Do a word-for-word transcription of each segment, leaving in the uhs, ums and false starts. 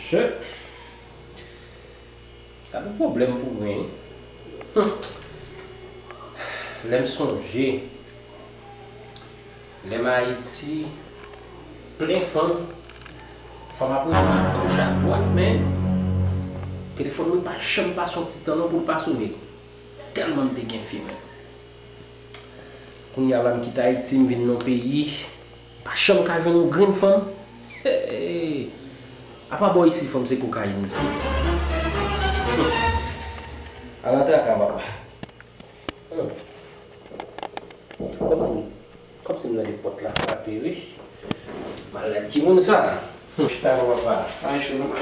Chè, gade pwoblèm pou mwen. Hum. Lè m sonje, lè m Ayiti, plen fanm, fanm ap rele m agoch adwat, men telefòn mwen pa janm pase yon ti tan non pou l pa sone. Tèlman m te gen fi, men. Kounye a la m kite Ayiti, m vin nan peyi, pa janm ka jwenn yon grenn fanm. Hey! Apa bò isi fanm se kokayin misye. Ala traka papa. Hmm. Kòmsi, kòmsi m tande pòt la frape wi. Malad ki moun sa? Chita non papa. Ay cho non.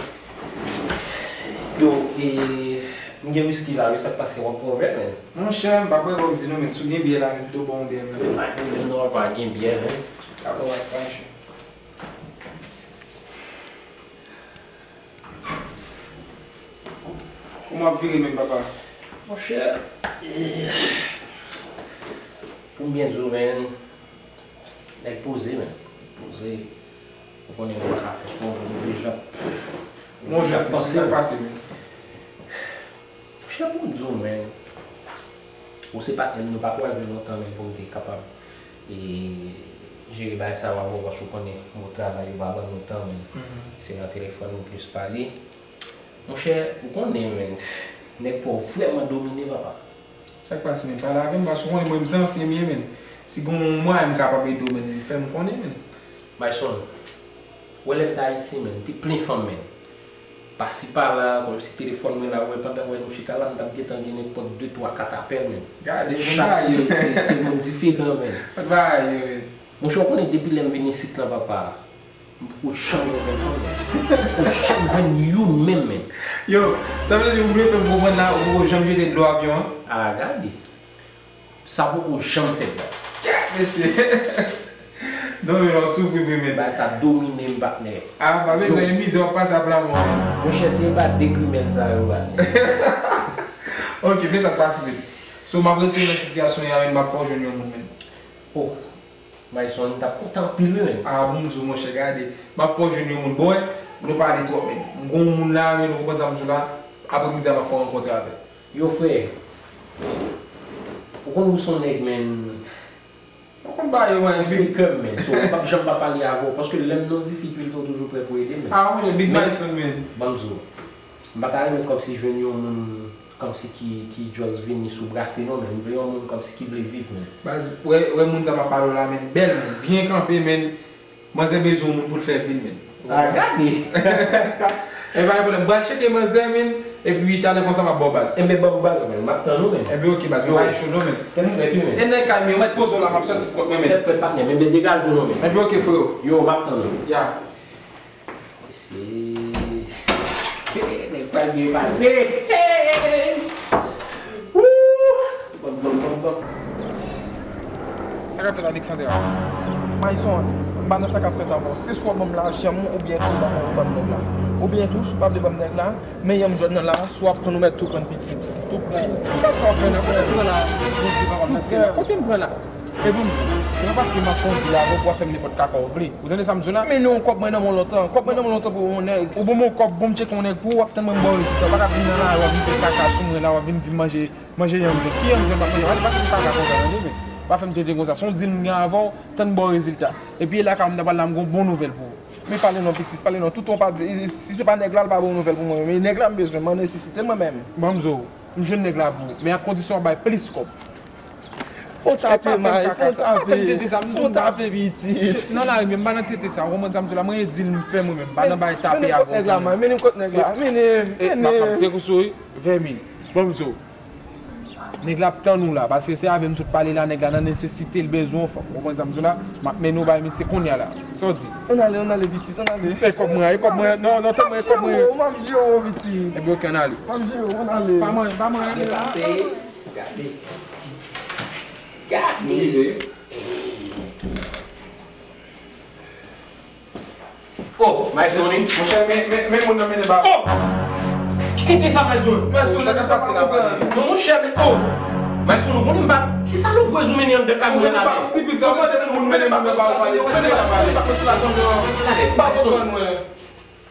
Yo, e, m gen wiski la wi, sa k pase w ap pran vè men? Monchè, m pa kwè kòmsi non men, si w gen byè la men, m pito ba w yon byè men. Pa gen pwoblèm non papa, gen byè men. Papa w a sa cho. Kòman w ap vire menm papa? Monchè, e, pou m byen di w men, nèg poze men. Poze. Ou konnen mwen ka fè fò, mwen deja. Monchè, sa k pase men? Monchè, pou m di w men, ou se patnè m, nou pa kwaze lontan men pou m te kapab e jere bagay sa yo avè w, paske ou konnen mond travay yo pa ban nou tan men. Se nan telefòn nou plis pale. Monchè, ou konnen men, nèg pa w vrèman domine papa. Sa k pase men? Pale avè m, paske ou konnen mwen m se ansyen m ye men. Si gon mwayen m kapab ede w men, fè m konnen men. Mayson, ou wè lè m t Ayiti men, m te plen fanm men. Pasi pala, kòmsi telefòn mwen la, ou wè pandan wè nou chita la, m t ap gentan gen nenpòt de, twa, kat apèl men. Gade, chak se, se, se moun diferan men. Monchè, ou konnen depi lè m vin isit la papa, m poko janm wè bèl fanm men. M poko janm jwenn youn menm men. Yo, sa vle di ou vle fè m konprann la, ou poko janm jete dlo avyon an? A, gade. Sa poko janm fèt baz. Kèt mesye. Non men w ap soufri vre men. Bagay sa domine m patnè. A, pa bezwen, e mizè w ap pase ap lanmò men. Monchè, se pa de grimèl sa yo patnè. Ok, men sa k pase men. So m ap retire nan sitiyasyon ya men, m ap fè w jwenn yon moun men. Oh. Mayson, m t ap kontan anpil wi men. A, bon m di w monchè, gade. M ap fè w jwenn yon moun. Bon, nou pale twòp men. M gon moun la men, ou konprann sa m di w la. Aprè midi a m ap fè w rankontre avè l. Yo frè, ou konn ou se yon nèg men. Ou konn bagay yo men. Ou se kè m men. So, m p ap janm pa pale avè w. Paske lè m nan difikilte, ou toujou prè pou ede m men. A, monchè, Big Mayson men. Ban m di w. M pa ta renmen kòmsi jwenn yon moun kòmsi ki, ki just vini sou brase non men. M vle yon moun kòmsi ki vle viv men. Baz, wè, wè moun sa m ap pale w la men. Bèl men. Byen kanpe men. Manzè bezwen yon moun pou l fè vi l men. A, gade! E pa gen pwoblèm. M pral tcheke manzè men. Epi talè konsa m ap ba w baz. Enben ban m baz men. M ap tann ou men. Enben ok baz. Mwen pa gen cho non men. Tèt frèt wi men. E nèg kay men, ou mèt poze w la, m ap sòti pou kont mwen men. Tèt frèt patnè, men degaje w non men. Enben ok freo. Yo, m ap tann ou. Ya. Mesye. Nèg pral byen pase. Woo! Bòm, bòm, bòm, bòm. Sa k ap fèt Alexandra? Mayson, m pa nan sa k ap fèt avè w. Se swa w ban m lajan m oubyen tou w ban m, w ban m nèg la. Oubyen tou, si w pa vle ban m nèg la, men yon jòd nan la, si w ap pran nou mèt tou pran pitit. Tou pran. Ki bagay w ap fè la? Kote m pran la? Bondye papa m nan syèl la. Kote m pran la? E bon m di w, se pa paske m ap fè yon dil avè w pou w ap fè m nenpòt kaka w vle. Ou tande sa m di w la? Men non, kòb mwen nan men w lontan. Kòb mwen nan men w lontan pou yon nèg. Ou ban m yon kòb, bon m tcheke yon nèg pou ou, w ap tann mwen m ba w rezilta. W pa ka vin nan lari w ap vin fè kaka sou mwen la, w ap vin di m manje, manje yanm jwèt. Ki yanm jwèt m ap manje? Pa, pa fè m kaka konsa, tande men. Pa fè m tenten konsa. Se yon dil m gen avè w, tann m ba w rezilta. Epi e lakay ou m ta pral la, m gen yon bon nouvèl pou ou. Men pale non pitit, pale non. Tout tan w pa di, si se pa nèg la, l pa ba w nouvèl pou mwen. Men nèg la m bezwen, m an nesesite l mwen menm. Ban m di w, m jwenn nèg la pou ou. Men ak kondisyon w ap bay plis kòb. Fò w tape, May, fò w tape. Fò w tape, pitit. Nan lari, men m pa nan tete sa. Ou konprann sa m di w la? Mwen, e dil m fè mwen menm. M pa nan bay tape avè w. Mennen m kot nèg la, May. Mennen m kot nèg la. Mennen m, mennen m. M ap tire sou vèmin. Ban m di w. Nèg la ap tann ou la. Paske se avè m sot pale la, nèg la nan nesesite, l bezwen yon fanm. Ou konprann sa m di w la? M ap mennen w bay misye kounye a la. Sa w di? Ann ale, ann ale, pitit, ann ale. E kòb mwen an, e kòb mwen an. Non, non, tann mwen, e kòb mwen an. M ap jere w, pitit. Ebyen, ok, ann ale. M ap jere w, ann ale. Pa manyen, pa manyen. Gade. Gade. Oh, Mayson wi. Monchè, men, men, men moun nan mennen ba. Oh! Kite sa, Mayson. Mayson, sa k ap pase la, pale. Non, monchè, men, oh! Mayson, ou konnen m pa. Ki salopri w mennen anndan kay mwen la? Ou pa stipid, sa, ou mande moun mennen moun nan ba ou pale. Sa k ap pase la, pale. Gade, Mayson.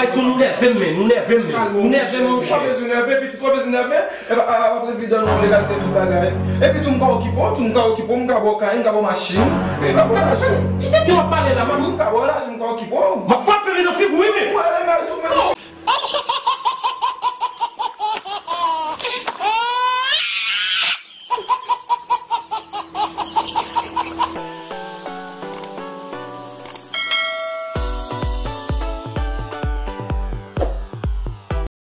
bay sou nou nève m, men, nou nève m, men. Nou nève m, monchè. Ou pa bezwen nève, pitit, ou pa bezwen nève. E pa, a, a, prezidan nou, legal se tout bagay. Epi tou, m ka okipe w, tou, m ka okipe w, m ka ba w kay, m ka ba w machin, m ka ba w lajan. Ki tete w ap pale la, man? M ka ba w lajan, m ka okipe w. M ap frape li nan figi w, wi, men.